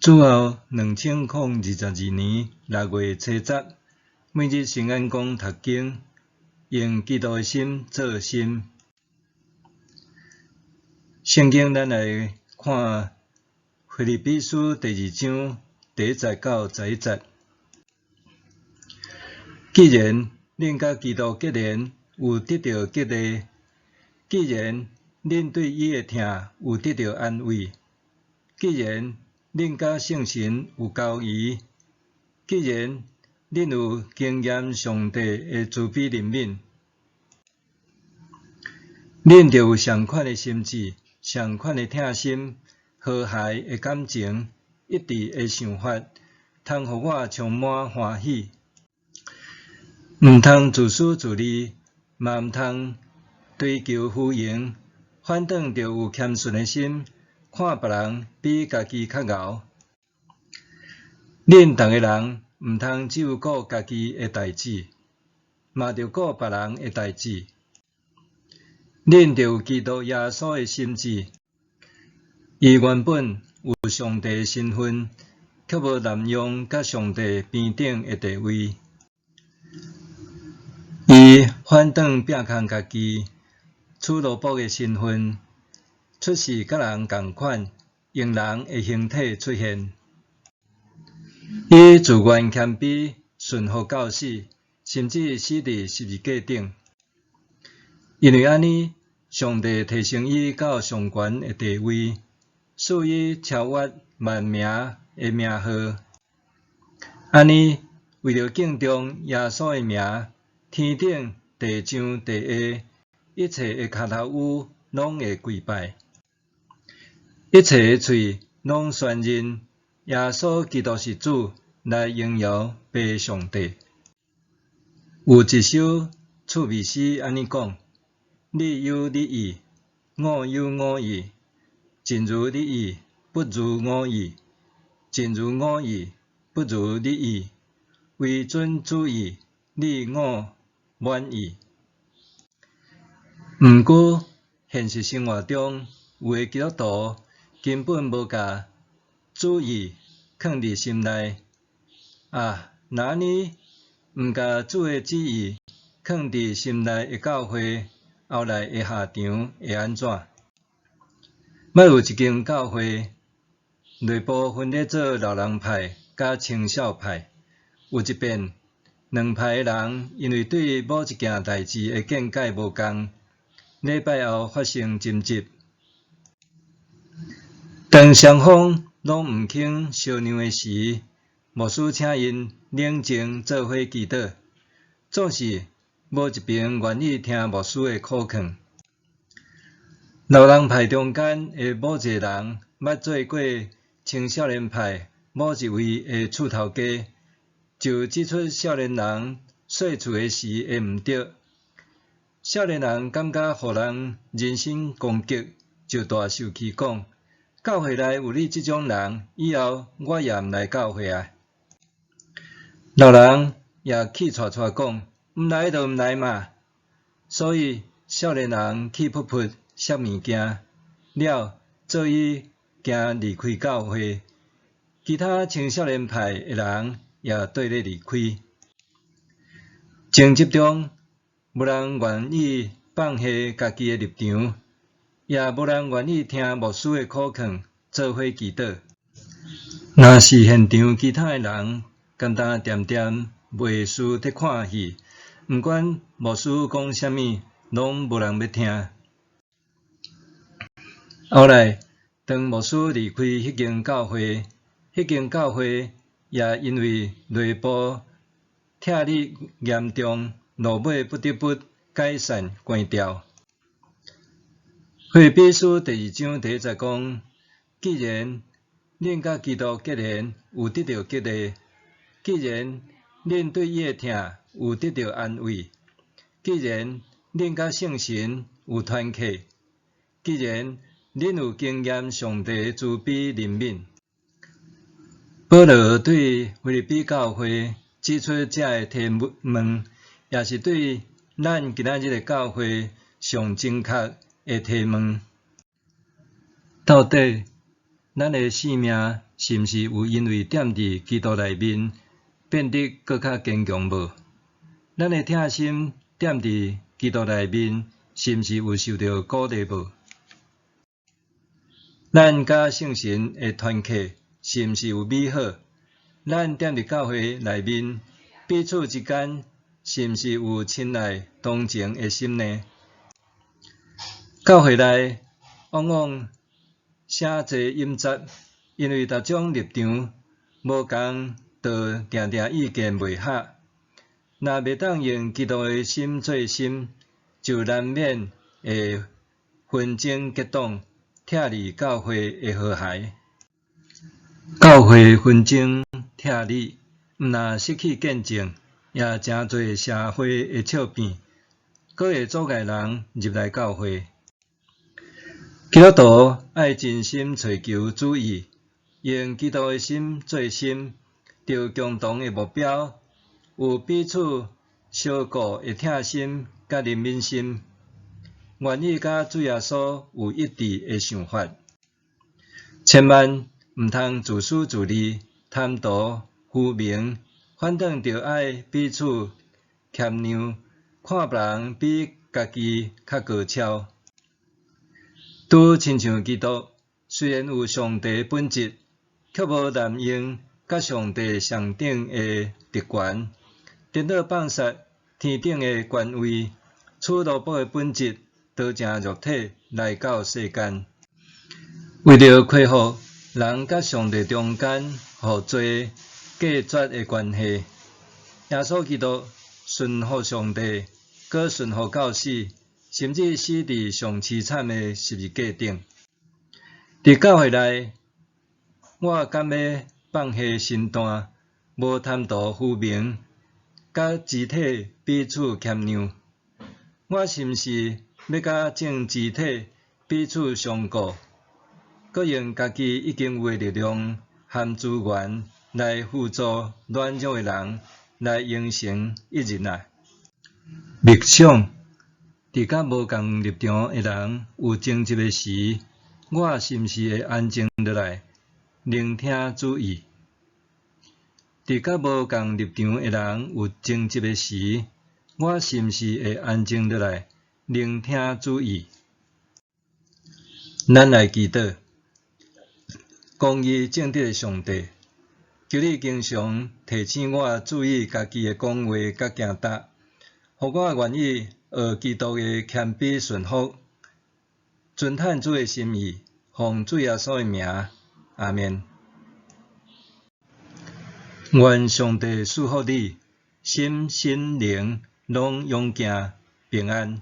主後2022年6月初十，每日聖安講讀經，用基督的心做心。聖經咱來看腓立比書第二章第一節到11節。既然恁佮基督結連，有得著激勵；既然恁對伊的疼有得著安慰；既然恁佮聖神有交誼；既然恁有經驗上帝的慈悲憐憫，恁著有相仝的心志，相仝的疼心，和諧的感情，一致的想法，通予我充滿歡喜。毋通自私自利，嘛毋通追求虛榮，反轉著有謙遜的心，看別人比家己較𠢕。恁逐个人毋通只有顧家己的代誌，嘛著顧別人的代誌。恁著有基督耶穌的心志，伊原本有上帝的身份，卻無濫用佮上帝平等的地位。伊反轉摒空家己，取奴僕的身份，出世佮人仝款，用人的形體出現。伊自願謙卑，順服到死，甚至死佇十字架頂。因為按呢，上帝提升伊到上懸的地位，賜伊超越萬名的名號。按呢，為著敬重耶穌的名，天頂、地上、地下，一切的跤頭趺攏會跪拜，一切的喙攏宣認耶穌基督是主，來榮耀父上帝。有一首趣味詩按呢講：你有你意，我有我意，盡如你意，不如我意；盡如我意，不如你意。惟遵主意，你我滿意。毋過，現實生活中，有的基督徒根本無共主意囥佇心內。啊，若按呢，毋共主的旨意囥佇心內的教會，後來的下場會按怎？捌有一間教會，內部分咧做老人派佮青少派。有一遍，兩派的人因為對某一件代誌的見解無仝，禮拜後發生爭執。當雙方攏毋肯相讓的時，牧師請𪜶冷靜做伙祈禱，總是無一邊願意聽牧師的苦勸。老人派中間的某一个人，捌做過青少年派某一位的厝頭家，就指出少年人說厝的時的毋著。少年人感覺予人人身攻擊，就大受氣講：教會內有你這種人，以後我也毋來教會啊！老人也氣掣掣講：毋來就毋來嘛！所以少年人氣噗噗摔物件，了做伊驚離開教會。其他青少年派的人也綴咧離開。爭執中，無人願意放下家己的立場，也無人願意聽牧師的苦勸，做伙祈禱。若是現場其他的人，干焦恬恬袂輸佇看戲，毋管牧師講啥物，攏無人欲聽。後來，當牧師離開彼間教會，彼間教會也因為內部拆裂嚴重，落尾不得不解散關掉。腓立比書第二章第一節講：既然恁佮基督結連，有得著激勵；既然恁對伊的疼有得著安慰；既然恁佮聖神有團契；既然恁有經驗上帝的慈悲憐憫。保羅對腓立比教會指出這个提問，也是對咱今仔日的教會上正確的提問。到底咱的性命是毋是有因為踮佇基督內面變得閣較堅強無？咱的疼心踮佇基督內面，是毋是有受著鼓勵無？咱佮聖神的團契是毋是有美好？咱踮佇教會內面，彼此之間是毋是有親愛同情的心呢？教會內往往寫濟隱雜，因為逐種立場無仝，就定定意見袂合。若袂當用基督的心做心，就難免會紛爭結黨，拆離教會的和諧。教會紛爭拆離，毋但失去見證，也成做社會的笑柄，閣會阻礙人入來教會。基督徒愛真心揣求主意，用基督的心做心，著共同的目標，有彼此相顧的疼心佮憐憫心，願意佮主耶穌有一致的想法。千萬毋通自私自利，貪圖虛名，反轉著愛彼此謙讓，看別人比家己較高超。拄親像基督，雖然有上帝本質，卻無濫用佮上帝相等的特權，顛倒放殺天頂的權位，取奴僕的本質，道成肉體來到世間，為著恢復人佮上帝中間予罪隔絕的關係。耶穌基督順服上帝，閣順服到死，甚至死佇上淒慘的十字架頂。佇教會內，我敢欲放下身段，無貪圖虛名，佮肢體彼此謙讓？我是毋是欲佮眾肢體彼此相顧，閣用家己已經有的力量和資源來輔助軟弱的人，來形成一人啊？默想，佇佮無仝立場的人有爭執的時，我是毋是會安靜落來，聆聽主意？佇佮無仝立場的人有爭執的時，我是毋是會安靜落來，聆聽主意？咱來祈禱，公義正直的上帝，求你經常提醒我注意家己的講話佮行動，予我願意學基督的謙卑順服，遵行主的心意，奉主耶穌的名，阿們。願上帝賜福你，心、身、靈攏勇健平安。